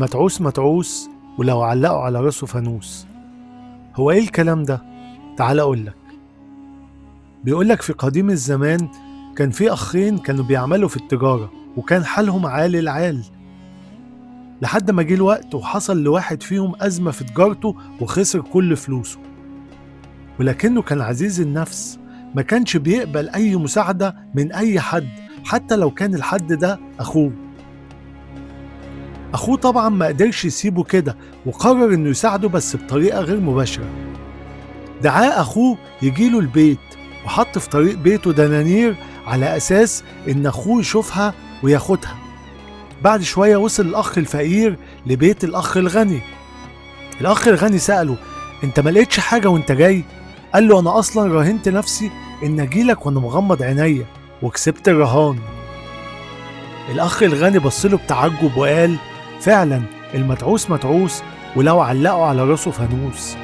المتعوس متعوس ولو علقوا على راسه فانوس. هو ايه الكلام ده؟ تعال اقولك. بيقولك في قديم الزمان كان في اخين كانوا بيعملوا في التجارة، وكان حالهم عال العال، لحد ما جه الوقت وحصل لواحد فيهم أزمة في تجارته وخسر كل فلوسه. ولكنه كان عزيز النفس، ما كانش بيقبل أي مساعدة من أي حد، حتى لو كان الحد ده أخوه. أخوه طبعا ما قدرش يسيبه كده، وقرر إنه يساعده بس بطريقة غير مباشرة. دعاه أخوه يجيله البيت، وحط في طريق بيته دنانير على أساس إن أخوه يشوفها وياخدها. بعد شوية وصل الأخ الفقير لبيت الأخ الغني. الأخ الغني سأله: أنت ما لقيتش حاجة وأنت جاي؟ قال له: أنا أصلا راهنت نفسي إن أجيلك وأنا مغمض عينيا، وكسبت الرهان. الأخ الغني بصله بتعجب وقال: فعلا المتعوس متعوس ولو علقوا على راسه فانوس.